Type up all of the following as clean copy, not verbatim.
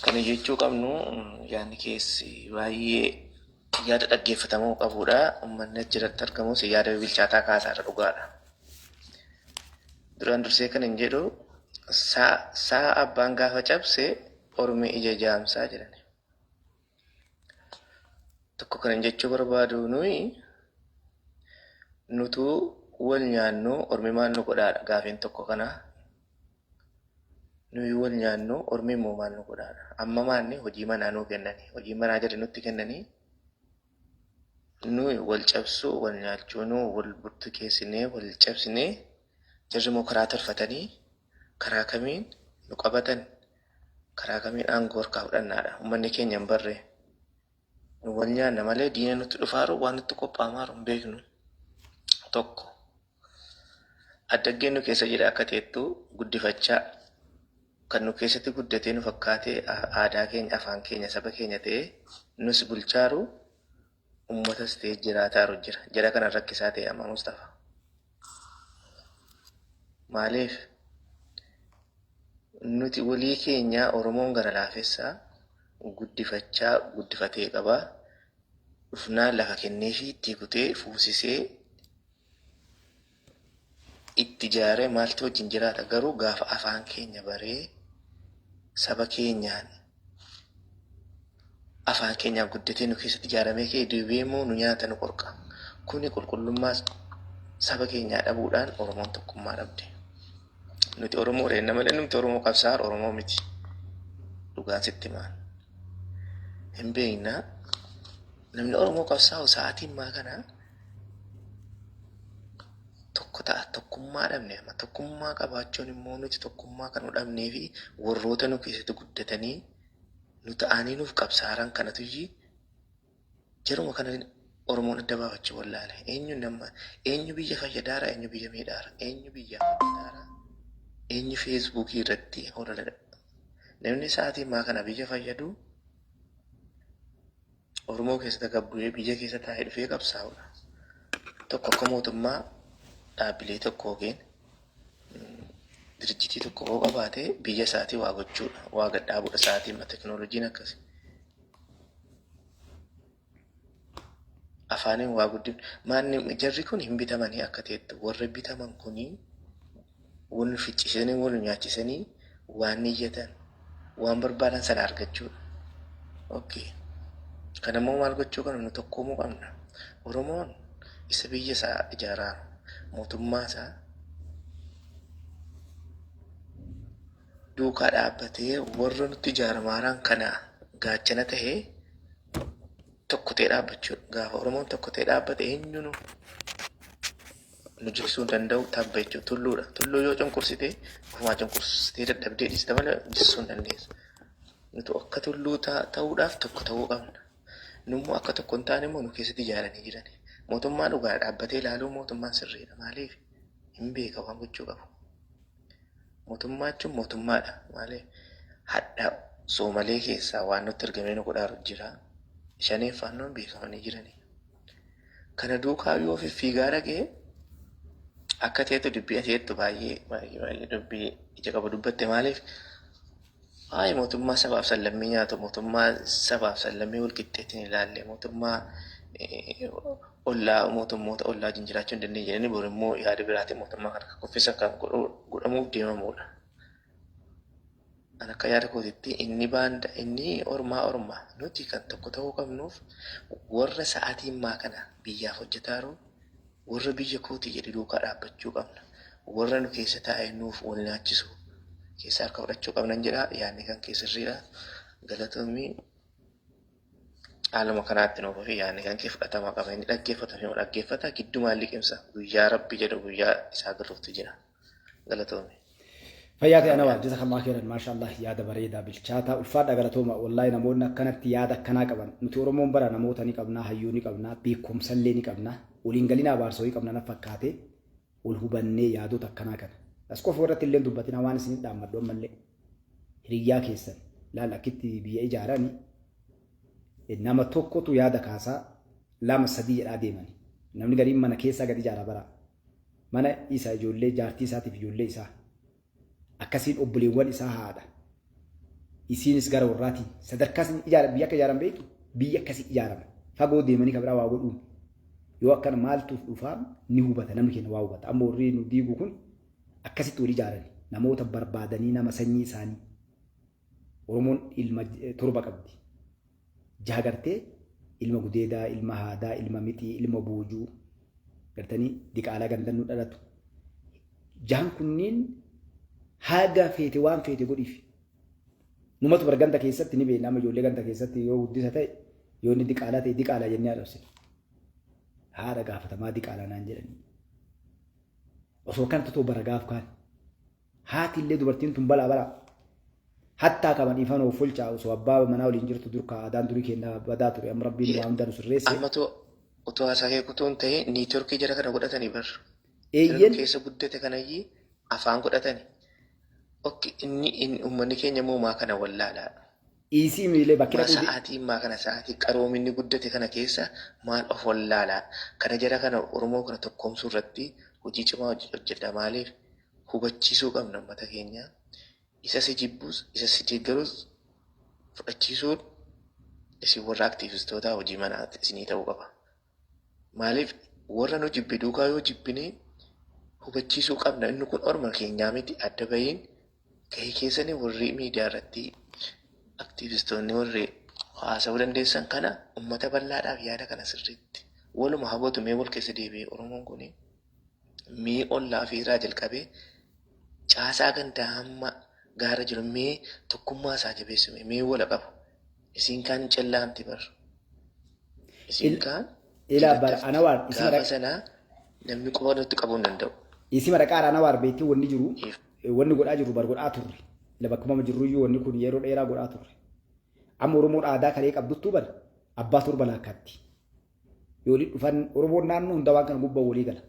Kana jechuu qabnu yaadni keessi baay'ee yaada dhaggeeffatamuu qabudha. Uummanni achirratti argamus yaada bilchaataa kaasaarra dhugaadha. Duraan dursee kan hin jedhu sa'a abbaan gaafa cabse ormi ija jaamsaa jedhan. Tokko kan hin jechuu barbaadu nuyi nutuu wal nyaannu ormi maal nu godhaadha gaafiin tokko kana. Nuyi wal nyaannu ormi immoo maal nu godhaadha. Amma maanni hojii manaa nuu kennani. Hojii manaa jedhe nutti kennanii nuyi wal cabsuu, wal nyaachuu, nu wal burtukeessinee, wal cabsinee jarri immoo karaa tolfatanii karaa kamiin nu qabatan karaa kamiin aangoo harkaa fudhannaadha. Uummanni keenya hin barree. Nu wal nyaanna malee diina nutti dhufaaru waan nutti qophaa'amaaru hin beeknu. Tokko. Addaggeen nu keessa jira akka teettu guddifachaa kan nu keessatti guddatee nu fakkaatee aadaa keenya, afaan keenya, saba keenya ta'ee nus bulchaaru uummatas ta'ee jiraataaru jira. Jara kana rakkisaa ta'e amma Mustafa. Maaliif? Nuti walii keenya Oromoon gara laafessaa guddifachaa guddifatee qaba. Dhufnaan lafa kenneefii itti kutee fuusisee itti ijaaree maaltu wajjin jiraata garuu gaafa afaan keenya baree saba keenyaan afaan keenyaan guddatee nu keessatti ijaaramee ka'e deebi'ee immoo nu nyaata nu qorqa. Kuni qulqullummaa saba keenyaa dhabuudhaan Oromoon tokkummaa dhabde. Nuti Oromoo reenna malee nuti Oromoo qabsaa'aa Oromoo miti. Dhugaan sitti himaan. Hin beekna. Namni Oromoo qabsaa'u sa'aatii ammaa kana tokko ta'a. Tokkummaa dhabne amma tokkummaa qabaachuun immoo nuti tokkummaa kan nu dhabnee fi warroota nu keessatti guddatanii nu ta'anii nuuf qabsaaran kanatu iyyii jaruma kana Oromoon adda baafachuu wallaale. Eenyu nama eenyu biyya fayyadaara eenyu biyya miidhaara eenyu biyya hojjetaara eenyu feesbuukii irratti holola namni sa'aatii ammaa kana biyya fayyadu Oromoo keessatti gad bu'ee biyya keessa taa'ee dhufee qabsaa'udha. Tokko akka mootummaa dhaabbilee tokko yookiin dirjitii tokko yoo qabaate biyya isaatii waa gochuudha. Waa gad dhaabuudha sa'aatii amma teknooloojiin akkasi. Afaaniin waa guddifne. Maanni jarri kun hin bitamanii akka ta'etti warri bitaman kunii wal ficcisiisanii wal nyaachisanii waan niyyatan waan barbaadan sana argachuudha. Okay. Kana immoo maal gochuu qabna? Nu tokkoomuu qabna. Oromoon isa biyya isaa ijaaraa mootummaa isaa duukaa dhaabbatee warra nutti ijaaramaaraan kana gaachana tahee tokko ta'ee dhaabbachuudha. Gaafa Oromoon tokko ta'ee dhaabbate eenyuunu nu jigsuu hin danda'u tabba jechuudha. Tulluudha. Tulluu yoo cunqursite ofumaa cunqursitee dadhabdee dhiiste malee jigsuu hin dandeessu. Nuti akka tulluu ta'uudhaaf tokko ta'uu qabna. Nummoo akka tokko hin taane immoo nu keessatti ijaaranii jiran. Mootummaa dhugaa dhaabbatee ilaaluu mootummaan sirriidha. Maaliif? Hin beeka waan gochuu qabu. Mootummaa jechuun mootummaadha. Maaliif? Hadha Soomalee keessaa waan nutti ergamee nu godhaaru jira. Shaneen faannoon beekamanii jirani. Kana duukaa yoo fiffiigaa dhaqee akka ta'etu dubbii ati jettu baay'ee baay'ee baay'ee dubbii ija qabu dubbatte maaliif? Waa'ee mootummaa sabaaf sallammii nyaatu mootummaa sabaaf sallammii wal qixxeetti hin ilaalle mootummaa ollaa mootummoota ollaa wajjin jiraachuu hin dandeenye jedhanii bor immoo yaada biraatiin mootummaa kana akka kuffisan kan godhamuuf deemamudha. An akka yaada kootitti inni baanda inni ormaa orma nuti kan tokko ta'uu qabnuuf warra sa'aatii ammaa kana biyyaaf hojjetaaru warra biyya kooti jedhe duukaa dhaabbachuu qabna. Warra nu keessa taa'ee nuuf wal nyaachisu keessa harka fudhachuu qabnan jedha. Yaadni kan kee sirriidha. Galatoomii haaluma kanaatti nuuf fi yaadni kan kee fudhatama qaba. Inni dhaggeeffata fi dhaggeeffata giddumaan liqimsa. Guyyaa Rabbi jedhu guyyaa isaa galuuftu jira. Galatoomii. Fayyaa ta'e anawaa jazakallah khairan maashaallah yaada bareedaa bilchaataa ulfaadha galatooma wallaahi namoonni akkanatti yaada akkanaa qaban nuti Oromoon bara namoota ni qabnaa hayyuu ni qabnaa beekumsallee ni qabnaa waliin galinaa abaarsoo qabna na fakkaate wal hubannee yaadota akkanaa kana as qofa irratti illee dubbatina waan isin dhaammadhu ammallee hiriyyaa keessan laal akkitti biyya ijaarani nama tokkotu yaada kaasaa lama sadii jedhaa deemani namni gariin mana keessaa gad ijaara bara Mana isa ijoollee jaartii isaatiif ijoollee isaa. Akkasiin obboleewwan isaa haadha. Isiinis gara warraatiin sadarkaa isin ijaara biyya akka ijaaran beektu biyya akkasii ijaarama. Fagoo deemanii kan biraa waa godhuun yoo akkana maaltuuf dhufaa ni hubata namni keenya waa hubata. Amma warri nu diigu kun akkasitti wal ijaarani namoota barbaadanii nama sanyii isaanii. Oromoon ilma torba qabdi. Jaha gartee ilma gudeedaa, ilma haadaa, ilma mixii, ilma boojuu gartanii diqaalaa gandannuu dhalatu. Jahan kunniin haga feete waan feete godhiif. Numatu bar ganda keessatti ni beekna amma ijoollee ganda keessatti yoo guddisa ta'e yoo inni diqaalaa ta'e diqaalaa jennee arrabsina. Haadha gaafatamaa diqaalaa naan jedhanii. Osoo kan totoo bara gaaf kaan. Haati illee dubartiin tun balaa balaa. Hattaa kama dhiifama of fulchaa osoo abbaa manaa waliin jirtu dur kaa aadaan durii keenya badaa ture amma rabbiin waa hunda nu sirreesse. Ammatu utuu haasaa kee kutuu hin ta'in niitoorkii jara kana godhatanii bar. Jara nu Eeyyen keessa guddate kanayyii afaan godhatani. Ok inni inni uummanni keenya immoo maa kana wallaalaa. Dhiisii miilee bakki Maa dhaquu di. sa'aatii maa kana sa'aatii qaroominni guddate kana keessa maal of wallaalaa. Kana jara kana Oromoo kana tokkoomsuu irratti hojii cimaa hojjedha maaliif hubachiisuu qabna uummata keenya. Isa si jibbus isa si deeggarus fudhachiisuun isin warra aktiivistootaa hojii manaa isinii ta'uu qaba. Maaliif warra nu jibbe duukaa yoo jibbine hubachiisuu qabna inni kun orma keenyaa miti adda bahiin gahee keessanii warri miidiyaa irratti aktiivistoonni warri haasa'uu dandeessan kana uummata bal'aadhaaf yaada kana sirriitti waluma hawwatu mee wal keessa deebi'ee Oromoon kun mee ollaa fi irraa jalqabee caasaa gandaa hamma gaara jiru mee tokkummaa isaa jabeessume mee wala qabu. Isiin kaan cellaamti bar. Isiin kaan Ilaa bara jirattafti. Anawaar isima Gaafa dhaq sanaa namni quba nutti qabuu hin danda'u. Isima dhaqaara Anawaar beektii wanni jiru wanni godhaa jirru bar godhaa turre. Ila bakkuma jirruyyuu wanni kun yeroo dheeraa godhaa turre. Amma Oromoon aadaa kalee qabduttuu bar abbaa torba laakkaatti. Yoo waliin dhufan Oromoon naannoo hunda waan kana gubbaa walii gala.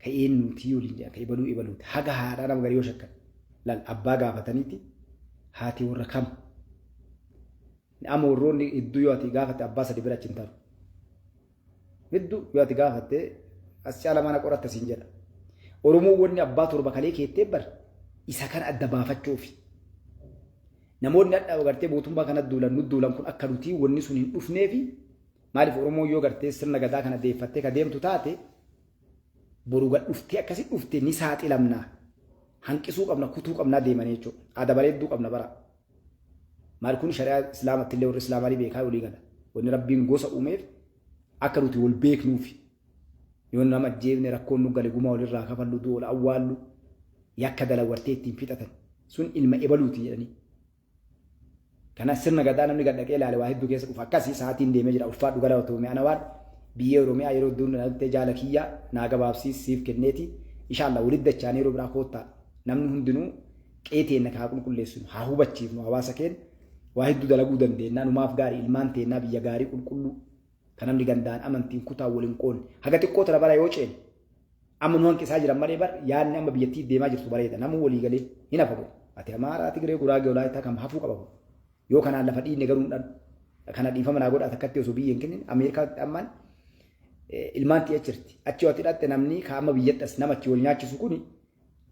Ka eenyuutii waliin jedha ka ebaluu ebaluuti. Haga haadhaa nama garii yoo shakkan. Laal abbaa gaafataniiti haati warra kam. Amma warroonni hedduu yoo ati gaafatte abbaa sadi bira achi hin taru. Hedduu yoo ati gaafatte as caala mana qoratta siin jedha. Oromoon wanni abbaa torba kalee keettee bar isa kana adda baafachuufi. Namoonni hadha gartee mootummaa kana duulan nu duulan kun akka nuti wanni sun hin dhufneefi maaliif Oromoon yoo gartee sirna gadaa kana deeffattee ka deemtu taate boru gad dhuftee akkasi dhufte ni saaxilamna. Hanqisuu qabna kutuu qabnaa deemanii jechuudha. Aadaa bareedduu qabna bara. Maal kun shari'aa islaamatti illee warri islaamaa ni beekaa walii gala. Wanni rabbiin gosa uumeef akka nuti wal beeknuufi. Yoo nama ajjeefne rakkoon nu gale gumaa walirraa kafallu du'a wal awwaallu yakka dalawartee ittiin fixatan sun ilma ebaluuti jedhanii. Kana sirna gadaa namni gad dhaqee ilaale waa hedduu keessa dhufa. Akkasii sa'aatiin deemee jira. Ulfaadhu gara Oromiyaa ana waan biyya Oromiyaa yeroo hedduun na jaala kiyya naa gabaabsiis siif kenneeti. Inshallah walitti dachaanii yeroo biraa koottaa. Namni hundinuu qe'ee teenna haa qulqulleessinu, haa hubachiifnu hawaasa keenya waa hedduu dalaguu dandeenya. Numaaf gaarii ilmaan teennaa biyya gaarii qulqulluu kan namni gandaan amantiin kutaa waliin qoonne. Haga xiqqoo tana bara yoo ceene amma nu hanqisaa jiran malee bar yaadni amma biyyattii deemaa jirtu bareeda. Namuu walii galee hin hafa godhu. Ati Amaaraa, Tigree, Guraagee, Walaayittaa kam hafuu qaba kun. Yoo kanaan lafa dhiinne garuu hin dhannu. Kana dhiifama naa godhaa takkatti osoo biyya hin kennin Ameerikaatti ammaan ilmaan ti'a jirti. Achi yoo ati hidhatte namni ka amma biyyatti as nama achi wal nyaachisu kuni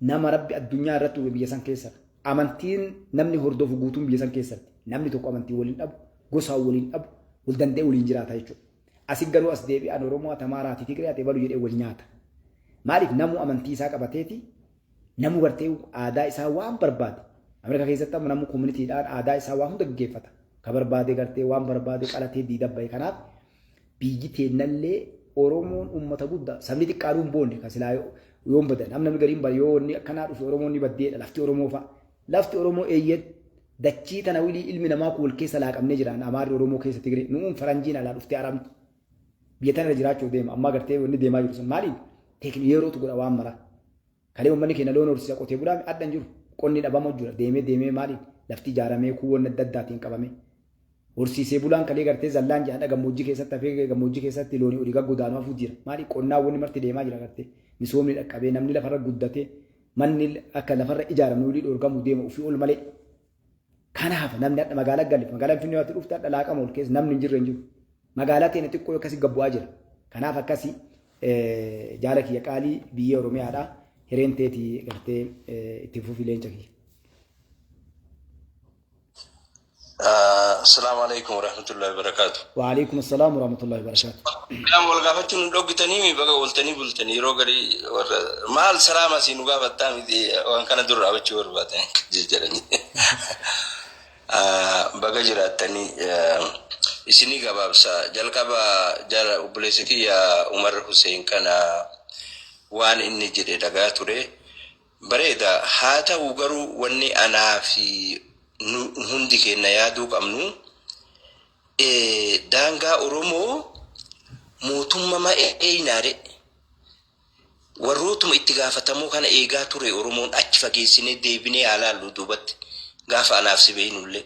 nama rabbi addunyaa irratti uume biyya san keessa. Amantiin namni hordofu guutuun biyya san keessatti. Namni tokko amantii waliin dhabu, gosaan waliin dhabu, wal danda'ee waliin jiraata jechuudha. Asi garuu as deebi'an Oromoo ati Amaaraa ati Tigree ati ebalu jedhee wal nyaata. Maaliif namuu amantii isaa qabateeti namuu gartee aadaa isaa waan barbaade. Ameerikaa keessatti amma namuu koominiitiidhaan aadaa isaa waan hunda gaggeeffata. Ka barbaade gartee waan barbaade qalatee diida bahe. Kanaaf biyyi teennallee Oromoon uummata guddaa sabni xiqqaaduu hin boonne kan silaa yoon badan amma namni gariin yoo wanni akkanaa dhufe Oromoon ni baddeedha lafti Oromoo fa'a. Lafti Oromoo eeyyen dachii tana wilii ilmi namaa kun wal keessa laaqamnee jiraan Amaarri Oromoo keessa Tigree nu'uun faranjiin alaa dhuftee aramtu. Biyya tana irra jiraachuuf deema ammaa gartee wanni deemaa jiru sun maaliin teekni yerootu godha waan maraa. Kalee uummanni keenya loon horsiisa qotee bulaa adda hin jiru. Qonni dhabama jira deemee deemee maaliin lafti ijaaramee kuuwwan adda addaatiin qabamee. Horsiisee bulaan kalee gartee zallaan jedhan gammoojjii keessatti hafee gammoojjii keessatti loonii olii gaggodaanuu hafuu jira. Maali qonnaa wanni marti deemaa jira gartee misoomni dhaqqabee namni lafarra guddatee manni akka lafarra ijaarame olii dhorkamuu deema ofii ol malee. Kanaaf namni hadha magaalaa galeef magaalaa Finfinnee waatti dhufte hadha laaqama ol keessa namni hin jirre hin jiru. Magaalaa teenya xiqqoo akkasii gabbu'aa jira. Kanaaf akkasii jaala kiyya qaalii biyya Oromiyaadha. Hireen teetii gartee itti fufi leenca kiyya. Assalaamu alaikum warahmatullahi wabarakatuh. Waalaikum assalaam warahmatullahi wabarakatuh. Qaama wal gaafachuun nu dhoggitanii mi baga ooltanii bultanii yeroo garii warra maal salaama asii nu gaafattaa miti waan kana dura dhaabachuu barbaadan jedhanii. Baga jiraattanii isinii gabaabsa jalqaba jala obboleessa kiyya Umar Hussein kana waan inni jedhe dhagaa ture. Bareeda haa ta'u garuu wanni anaa fi nu hundi keenya yaaduu qabnu daangaa Oromoo mootummaa eeynaare warrootuma itti gaafatamuu kana eegaa ture. Oromoon achi fageessinee deebinee haa laallu duubatti gaafa anaaf si beeynullee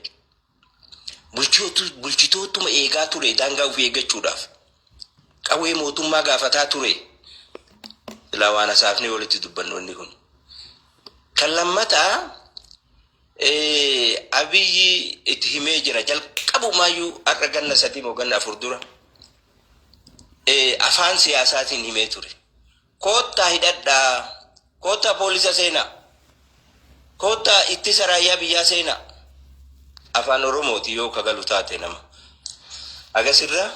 bulchitootuma eegaa ture daangaa ofii eeggachuudhaaf qawwee mootummaa gaafataa ture. Silaa waan hasaafnee walitti dubbannu inni kun. Kan lammataa, Abiyyi itti himee jira jalqabumaayyuu har'a ganna 3 moo ganna 4 dura afaan siyaasaatiin himee ture. Koottaa hidhadhaa, koottaa poolisa seenaa, koottaa ittisa raayyaa biyyaa seenaa. Afaan Oromooti yoo kagalu taate nama. Agasirra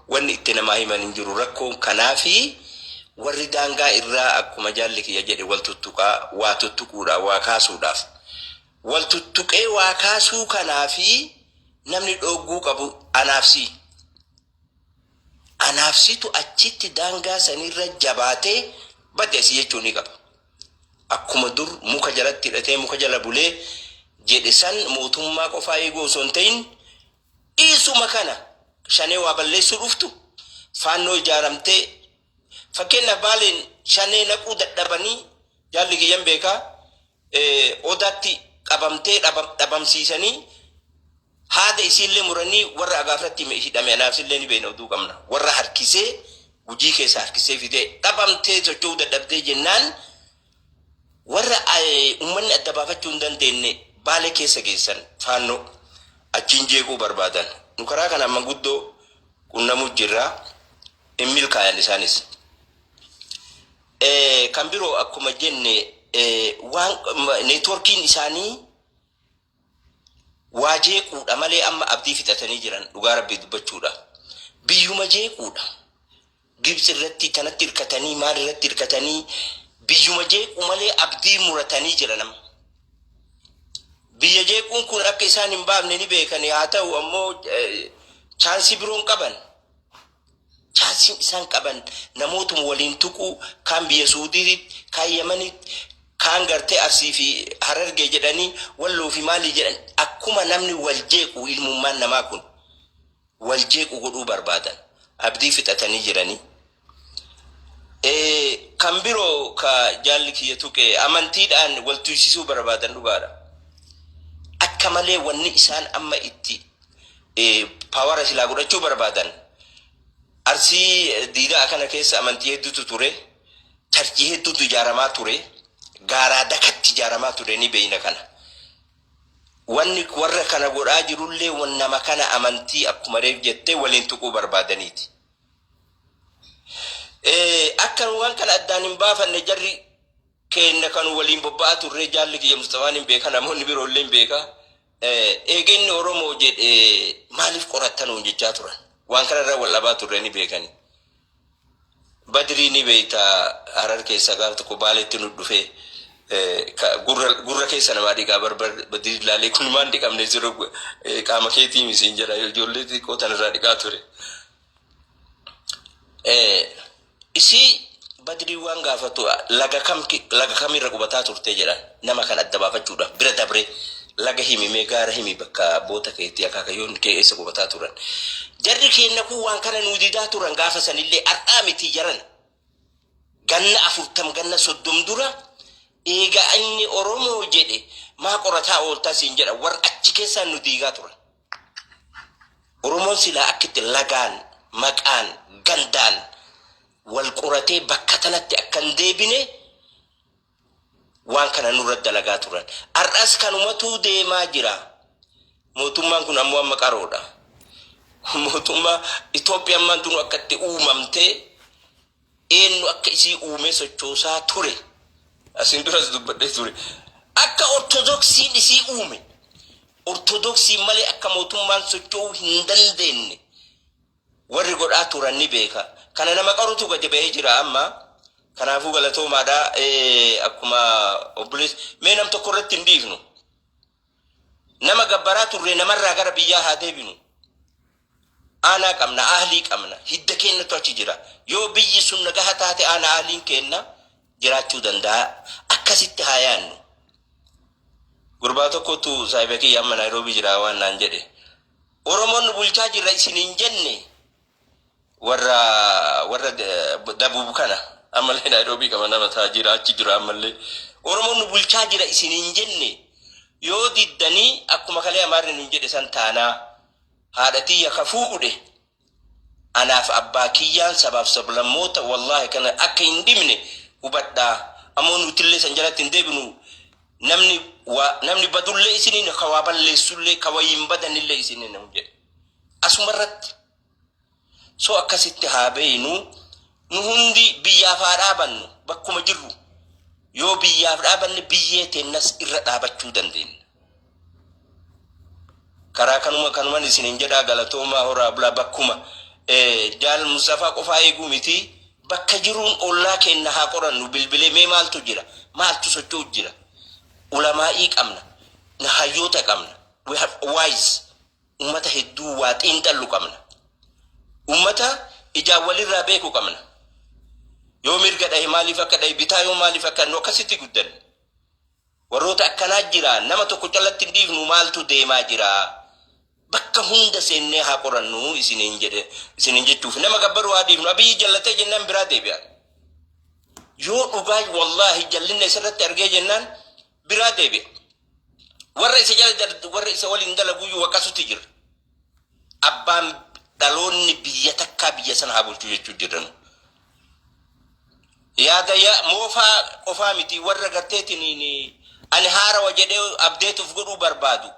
wanni itti namaa himan hin jiru. Rakkoon kanaafi warri daangaa irraa akkuma jaalli kiyya jedhe wal tuttuqaa waa tuttuquudhaaf waa kaasuudhaaf. Wal tuttuqee waa kaasuu kanaafi namni dhogguu qabu anaafsi. Anaafsitu achitti daangaa sanirra jabaatee badde asii jechuu ni qaba. Akkuma dur muka jalatti hidhatee muka jala bulee jedhe san mootummaa qofaa eeguu osoo hin ta'in dhiisuma kana shanee waa balleessuu dhuftu faannoo ijaaramtee fakkeenyaaf Baaleen shanee naquu dadhabanii jaalli kiyyan beekaa odaatti qabamtee dhabamsiisanii haada isiillee muranii warra agaafratti hidhame. Anaafsillee ni beekna, oduu qabna. Warra harkisee Gujii keessa harkisee fidee dhabamtee socho'uu dadhabdee jennaan warra uummanni adda baafachuu hin dandeenye Baalee keessa geessan. Faannoo achiin jeequu barbaadan nu karaa kanaan manguddoo qunnamuu jirraa hin milkaayan isaanis. Kan biroo akkuma jenne waan networkiin isaanii waa jeequudha malee amma abdii fixatanii jiran dhugaa rabbii dubbachuudha. Biyyuma jeequudha. Gibxi irratti kanatti hirkatanii maal irratti hirkatanii biyyuma jeequu malee abdii muratanii jira nama. Biyya jeequun kun akka isaan hin baafne ni beekani. Haa ta'u ammoo chance biroon qaban. Chanceiin isaan qaban namootuma waliin tuquu, kaan biyya Suudiitti, kaan Yamanitti, kaan gartee Arsii fi Harargee jedhanii, Walloo fi maalii jedhan, akkuma namni wal jeequ ilmummaan namaa kun wal jeequ godhuu barbaadan. Abdii fixatanii jiranii. Kan biroo ka jaalli kiyya tuqe amantiidhaan wal tuysisuu barbaadan dhugaadha. Akka malee wanni isaan amma itti power silaa godhachuu barbaadan Arsii diidaa kana keessa amantii hedduutu ture. Churchii hedduutu ijaaramaa ture. Gaaraa dakatti ijaaramaa ture, ni beeyna kana. Wanni warra kana godhaa jirullee nama kana amantii akkuma reef jettee waliin tuquu barbaadaniiti. Akka waan kana addaan hin baafanne jarri keenya kan waliin bobba'aa turre jaalli kiyya Mustafaan hin beeka, namoonni biroollee hin beeka. Eegenni Oromoo jedhe maaliif qorattanuun jechaa turan. Waan kanarra wal dhabaa turre ni beekani. Badrii ni beekta, Harar keessa gaaf tokko Baaleetti nu dhufee gurra keessa namaa dhiqaa barbar. Badrii ilaalee kun maan dhiqamne jiru qaama keetii misiin jedha, ijoollee xixiqqoo tanarraa dhiqaa ture. Isii Badrii waan gaafatu laga kam laga kamirra qubataa turte jedhan. Nama kan adda baafachuudhaaf bira dabre laga himi, mee gaara himi, bakka abboota keetii akaakayyoon kee eessa qubataa turan. Jarri keenya kun waan kana nuu didaa turan gaafa sanillee har'aa miti jaran. Ganna 40 ganna 30 dura eega inni Oromoo jedhe maa qorataa ooltaa siin jedha warra achi keessaan nu diigaa turan. Oromoon silaa akkitti lagaan, maqaan, gandaan wal qoratee bakka tanatti akka hin deebine waan kana nurra dalagaa turan. Har'as kanumatu deemaa jira. Mootummaan kun ammoo amma qaroodha. Mootummaa Itoophiyaan maantu akka itti uumamtee eenyu akka isii uumee sochoosaa ture. Asiin duras dubbadhee ture. Akka Ortodoksiin isii uume. Ortodoksii malee akka mootummaan socho'uu hin dandeenye warri godhaa turan ni beeka. Kana nama qarutu gadi bahee jira amma. Kanaafuu galatoomaadha. Akkuma obboleessi mee nam tokko irratti hin dhiifnu. Nama gabbaraa turre namarraa gara biyyaa haa deebinu. Aanaa qabna, ahlii qabna, hidda keenyatu achi jira. Yoo biyyi sun nagaha taate, aanaa ahliin keenna jiraachuu danda'a. Akkasitti haa yaannu. Gurbaa tokkotu saahiba kiyya amma Naayiroobii jira waan naan jedhe. "Oromoon nu bulchaa jirra isin hin jenne." Warra dabuub kana ammallee Naayiroobii qaba, nama taajira achi jira ammallee. "Oromoon nu bulchaa jira isin hin jenne, yoo diddanii akkuma kalee Amaarri nun jedhe san taanaa, haadha tiyya ka fuudhe anaaf abbaa kiyyaan sabaaf sablammoota, wallaahi kana akka hin dhibne hubadhaa. Ammoo nutillee san jalatti hin deebinu. Namni waa namni badullee isiniin, ka waa balleessullee, ka wayiin badanillee isiniin," nu jedhe asumarratti. So akkasitti haa beeynu. Nu hundi biyyaaf haa dhaabannu bakkuma jirru. Yoo biyyaaf dhaabanne, biyyee teennas irra dhaabachuu dandeenya. Karaa kanuma kanuman isinin jedhaa. Galatoomaa, horaa bulaa. Bakkuma jaal Mustafaa qofaa eeguu miti, bakka jiruun ollaa keenya haa qorannu. Bilbilee mee maaltu jira, maaltu socho'u jira? Ulamaa'ii qabna, hayyoota qabna, we have wise ummata hedduu, waa xiinxallu qabna, ummata ijaan walirraa beeku qabna. Yoo mirga dhahe maaliif akka dhahe, bitaa yoo maaliif akka nu akkasitti guddanne, warroota akkanaa jira. Nama tokko callatti hin dhiifnu. Maaltu deemaa jira, bakka hunda seennee haa qorannu isiniin jedhe, isiniin jechuuf. Nama gabbaruu haa dhiifnu. Abiyyi jallatee jennaan biraa deebi'a. Yoo dhugaa wallaahi jallinna isarratti argee jennaan biraa deebi'a. Warra isa jala, warra isa waliin dalaguyyuu waqasutti jira. Abbaan dhaloonni biyya takkaa biyya sana haa bulchuu jechuu jiranu. Yaada ya moofaa qofaa miti, warra garteetiin ani haarawa jedhee abdeetuuf godhuu barbaadu,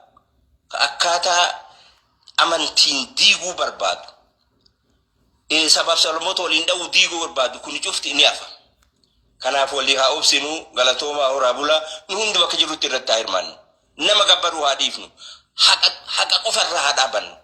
akkaataa amantiin diiguu barbaadu, sabaaf sablammoota waliin dha'uu diiguu barbaadu, kun cufti ni hafa. Kanaaf walii haa obsinu. Galatoomaa, horaa bulaa. Nu hundi bakka jirrutti irratti haa hirmaannu. Nama gabbaruu haa dhiifnu. Haqa, haqa qofarraa haa dhaabannu.